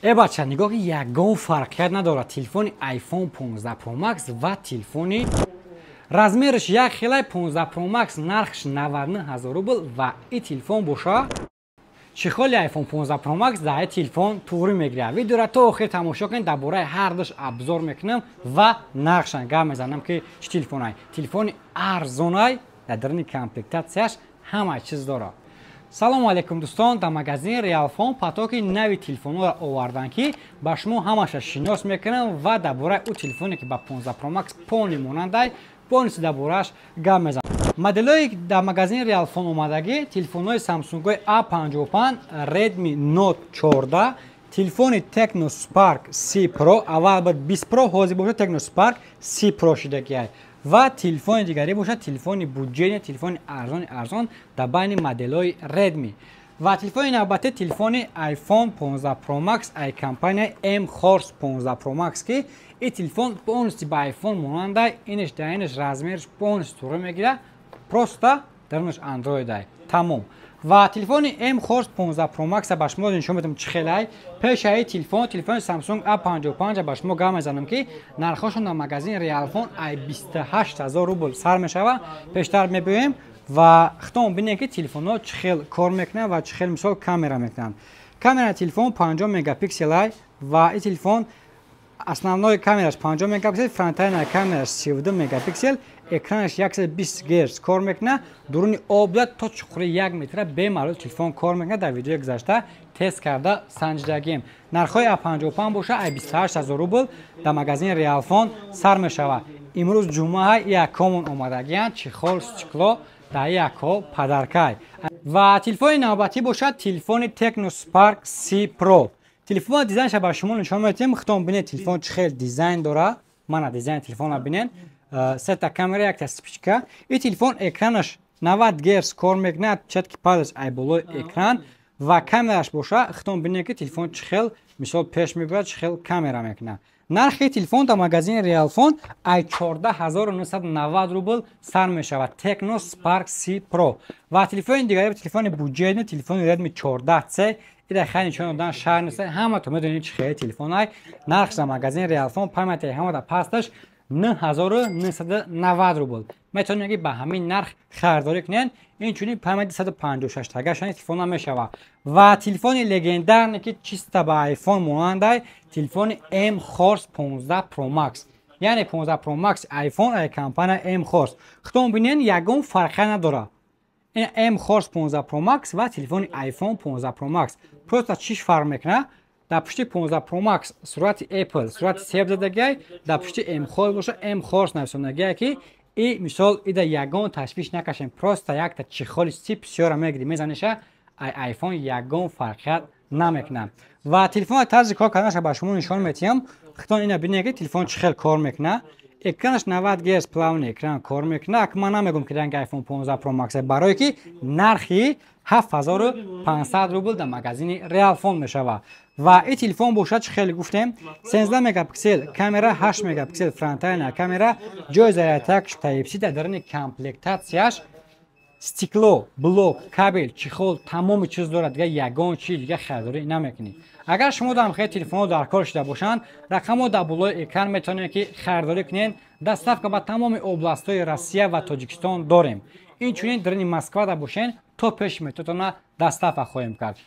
Э бача, нигоҳ, ки ягон фарқият надорад телефони iPhone 15 Pro Max ва телефони размераш як хелай. 15 Pro Max нархш 99 ҳазор рубл ва и телефон боша, чехоли iPhone 15 Pro Max дар и телефон туғрӣ мегирад. Видеора то охир тамошо кунед, дар бораи ҳар душ обзор мекунам ва нархшан гап мезанам, ки чӣ телефонай. Телефони арзонай, дар даруни комплектатсияш ҳама чиз дорад. Салому алейкум, дӯстон! Дар магазини Реалфон потоки нави телефонҳоро оварданд, ки ба шумо ҳамаша шинос мекунам ва дар бораи ӯ телефоне, ки ба 15 Pro Max полный монандай, полностью дар борааш гап мезанам. Моделҳои дар магазини Реалфон омадагӣ: телефонҳои Samsung A55, Redmi Note 14, телефони Tecno Spark C Pro, аввал буд 20 Pro, ҳозир бошад Tecno Spark C Pro шидагиай, ва телефони дигарӣ бошад, телефони бюджетный, телефони арзони арзон дар байни моделҳои Redmi, ва телефони навбатӣ телефони iPhone 15 Pro Max ай компания mHorse 15 Pro Max, ки ин телефон полностью ба iPhone монандай, инеш дар инеш размераш полностью туғри мегирад, просто дарунаш Android ай, тамом. Ва телефони mHorse 15 Pro Max ба шумо нишон медиҳам, чӣ хелай. Пешаи телефон, телефони Samsung A55 ба шумо гап мезанам, ки нархҳошон дар магазини Realfon ай 28 ҳазор рубл сар мешава. Пештар мебиёем ва худтон бинем, ки телефонҳо чӣ хел кор мекунанд ва чӣ хел, мисол, камера мекунанд. Камераи телефон 50 мегапиксел ай ва ин телефон основной камераш 50 мегапиксел, фронтальная камераш 32 мегапиксел, экранаш 120 герц кор мекунад, дуруни об то чуқури 1 метра бемалол телефон кор мекунад. Дар видеои гузашта тест карда санҷидагием. Нархҳои А55 боша, ай 28 ҳазор рубл дар магазини Реалфон сар мешавад. Имрӯз ҷумъа, якомон омадагиянд, чехол, стекло дар якҳо подаркай. Ва телефони навбатӣ бошад телефони Tecno Spark C Pro. Телефон дизайнша ба шумо нишон медиҳем, худтон бинед, телефон чӣ хел дизайн дора. Мана дизайни телефонро бинед: сета камера, якта вспышка. Ин телефон экранаш 90 герц кор мекунад, отпечатки палец ай болои экран ва камераш боша, худтон бинед, ки телефон чӣ хел, мисол, пеш мебарад, чӣ хел камера мекунад. Нархи телефон дар магазини Реалфон ай 14 990 рубл сар мешавад, Tecno Spark C Pro. Ва телефони дигари, телефони бюджетный, телефони Redmi 14C. Ида хеле нишон додан шарт нест, ҳамато медонед, чӣ хеле телефонай. Нархш дар магазини Реалфон памяти ҳамада пасташ 9990 рубл. Метавонед, ки ба ҳамин нарх харидорӣ кунед. Инчунин памяти 156 тагашани телефон намешавад. Ва телефони легендарный, ки чисто ба iPhone монандай, телефони mHorse 15 Pro Max, яъне 15 Pro Max iPhone ай компания mHorse. Худтон бинед, ягон фарқия надорад ин mHorse 15 Pro Max ва телефони iPhone 15 Pro Max. Просто чиш фарқ мекунад? Дар пушти 15 Pro Max сурати Apple, сурати себ задагиай, дар пушти mHorse боша, mHorse нависондагиай, ки и мисол ида ягон ташвиш накашем, просто якта чехоли сип сиёра мегири, мезаниша, ай iPhone ягон фарқият намекунад. Ва телефони тарзи кор карданаша ба шумо нишон метиҳам. Худтон ина бинед, ки телефон чӣ хел кор мекунад. Экранаш 90 герц, плавный экран кор мекунад. Ман намегӯм, ки ранги iPhone 15 Pro Max, барое ки нархи 7500 рубл дар магазини Realfon мешавад. Ва ин телефон бошад, чӣ хеле гуфтем, 13 мегапиксел камера, 8 мегапиксел фронтальная камера, ҷои зарядкаш Type-C, дар даруни комплектатсияш стекло, блок, кабел, чехол, тамоми чиз дорад. Дига ягон чи дига харидорӣ намекунӣ. Агар шумо дар хеле телефонҳо дар кор шуда бошанд, рақамҳо дар болои экран, метавонед, ки харидорӣ кунед. Доставка ба тамоми областҳои Россия ва Тоҷикистон дорем. Инчунин даруни Москвада бошед, то пеши метротона доставка хоҳем кард.